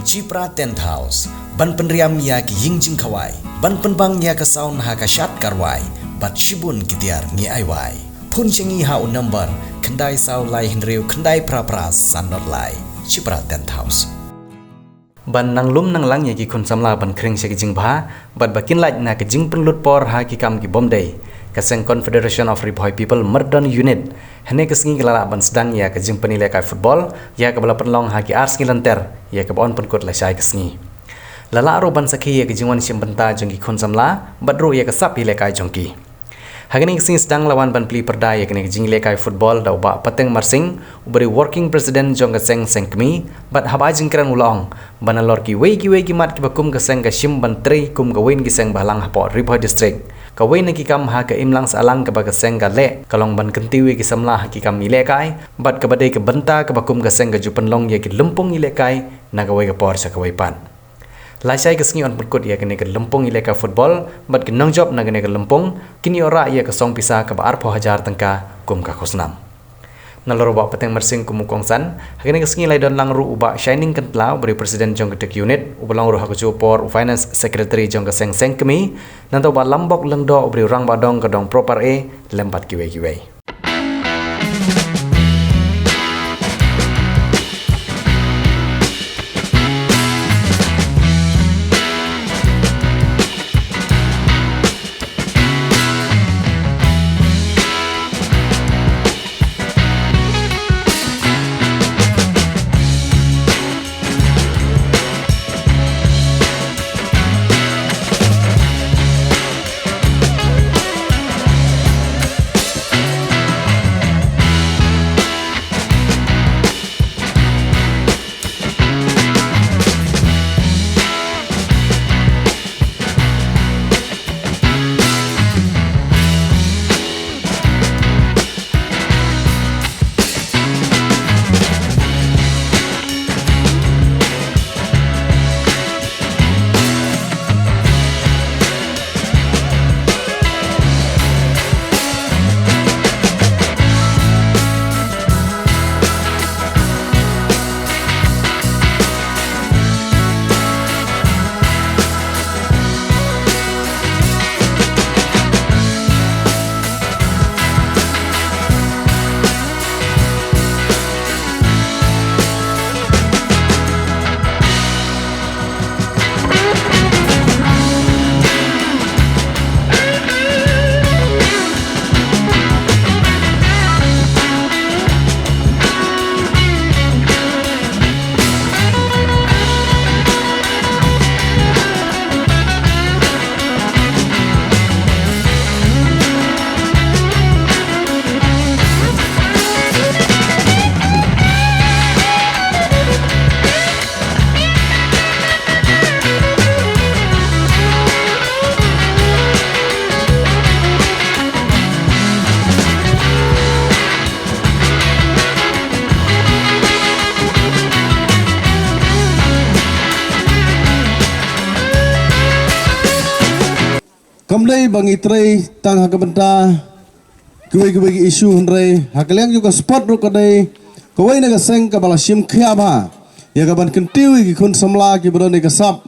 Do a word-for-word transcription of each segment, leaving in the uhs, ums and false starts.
Chipra Tent House, ban pynriam ïa ki ïing jingkhawai, ban pynbang ïa ka sound ha ka shad ka rwai, bad shibun ki tiar ngi ai wai. Phone sha ngi ha u number khyndai saw lai hynriew khyndai phra phra san dot lai. Chipra Tent House. Ban nang lum nang lang ïa ki khun samla ban khring sha ki jingbha, bad ba kin lait na ka jingpynlut por ha ki kam ki bym dei, ka seng Confederation of Ri Bhoi People Myrdon Unit hynne ka sngi ka la lah ban sdang ïa ka jingpynïalehkai football, ïa kaba la pynlong ha ki ar sngi lynter, ïa kaba yn pynkut lashai ka sngi. La lah ruh ban sakhi ïa ka jingwan shim bynta jong ki khun samla, bad ruh ïa ka sap ïalehkai jong ki. Ha kane ka sngi sdang la wan ban plie pyrda ïa kane ka jingïalehkai football da u Bah Pateng Marsing, uba dei Working President jong ka seng Seng Kmie, bad haba ai jingkren u la ong ba nalor kiwei kiwei ki mat kiba kum ka seng ka shim ban trei kum kawei na ki seng bahalang hapoh Ri Bhoi District. Kawei na ki kam ha ka imlang sahlang kaba ka seng ka leh ka long ban kyntiew ïa ki samla ha ki kam ïalehkai, bad kaba dei ka bynta kaba kum ka seng ka ju pynlong ïa ki lympung ïalehkai na kawei ka por sha kawei pat. Lashai ka sngi yn pynkut ïa kane ka lympung ïalehkai football, bad ki nongjop na kane ka lympung kin ïoh rah ïa ka song pisa kaba arphew hajar tyngka kum ka khusnam. Nalor u Bah Pateng Marsing kum u kongsan, ha kane ka sngi la ïadon lang ruh u Bah Shining Kyntla, uba dei President jong ka Tech Unit, uba long ruh ha kajuh ka por u Finance Secretary jong ka seng Seng Kmie, nangta u Bah Lambok Lyngdoh, uba dei Rangbah Dong ka Dong Proper A, lem bad kiwei kiwei. Kam dei ba ngi trei tang ha ka bynta kiwei kiwei ki issue, hynrei ha ka liang jong ka sport ruh ka dei kawei na ka seng kaba la shim khia bha ïa ka ban kyntiew ïa ki khun samla kiba don ïa ka sap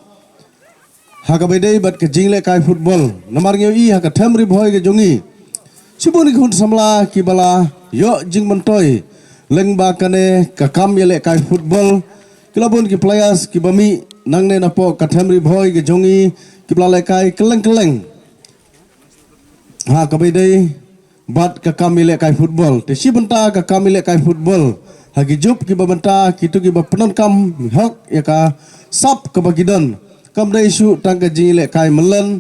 ha kaba ïadei bad ka jinglehkai football. Namar ngi ïohi ha ka them Ri Bhoi ka jong ngi, shibun ki khun samla kiba la ïoh jingmyntoi lyngba kane ka kam ïalehkai football. Ki la bun ki players kiba mih nangne napoh ka them Ri Bhoi ka jong ngi kiba la lehkai kylleng kylleng ha kaba ïadei bad ka kam ïalehkai football. Te shi bynta ka kam ïalehkai football ha ki jup kiba bynta kito kiba pyndonkam hok ïa ka sap kaba ki don, kam dei shuh tang ka jingïalehkai mlien,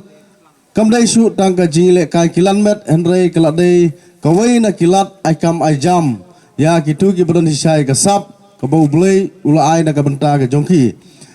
kam dei shuh tang ka jingïalehkai kilan met, hynrei ka la dei kawei na ki lad ai kam ai jam ïa kito kiba don shisha ïa ka sap kaba U Blei u la ai na ka bynta ka jong ki.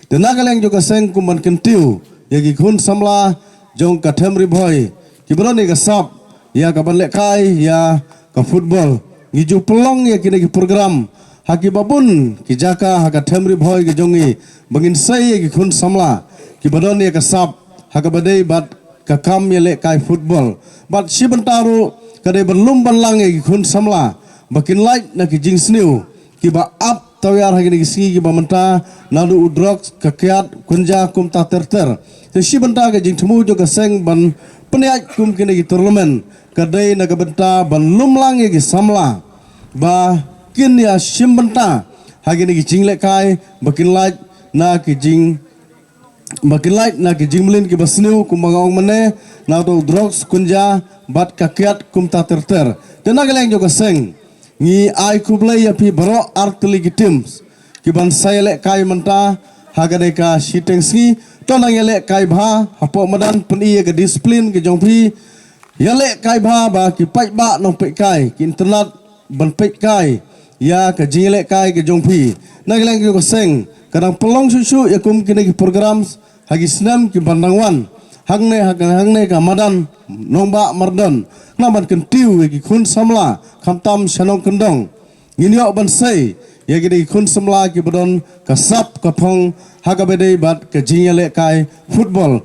Te na ka liang jong ka seng kum ban kyntiew ïa ki khun samla jong ka them Ri Bhoi kiba don ïa ka sap ïa ka ban lehkai ïa ka football, ngi ju pynlong ïa kine ki program ha kiba bun ki jaka ha ka them Ri Bhoi ka jong ngi ba ngin sei ïa ki khun samla kiba don ïa ka sap ha kaba dei bad ka kam ïalehkai football. Bad shi bynta ruh ka dei ban lum ban lang ïa ki khun samla ba kin lait na ki jingsniew kiba ap Tawiar ha kine ki sngi kiba mynta, naduh u drugs, ka kiad, kunja, kumta ter ter. Te shi bynta ka jingthmu jong ka seng ban pynïaid kum kine ki tournament ka dei na ka bynta ban lum lang ïa ki samla ba kin ïa shim bynta ha kine ki jinglehkai ba kin lait na ki jing ba kin lait na ki jingmlien kiba sniew kumba nga ong mynne, naduh u drugs, kunja bad ka kiad kumta ter ter. Te na ka liang jong ka seng ngi ai khublei ïa phi baroh artylli ki teams kiban sa ïalehkai mynta ha kane ka shiteng sngi. To nang ïalehkai bha hapoh madan, pyni ïa ka discipline ka jong phi, ïalehkai bha ba ki paidbah nongpeitkai kin itynnad ban peitkai ïa ka jingïalehkai ka jong phi. Na ka liang jong ka seng ka dang pynlong shuh shuh ïa kum kine ki programs ha ki snem kiban dang wan, hangne ha ka, hangne ka madan Nongbah Mardon, khnang ban kyntiew ïa ki khun samla khamtam sha nongkyndong. Ngin ïoh ban sei ïa kine ki khun samla kiba don ka sap ka phong ha kaba dei bad ka jingïalehkai football.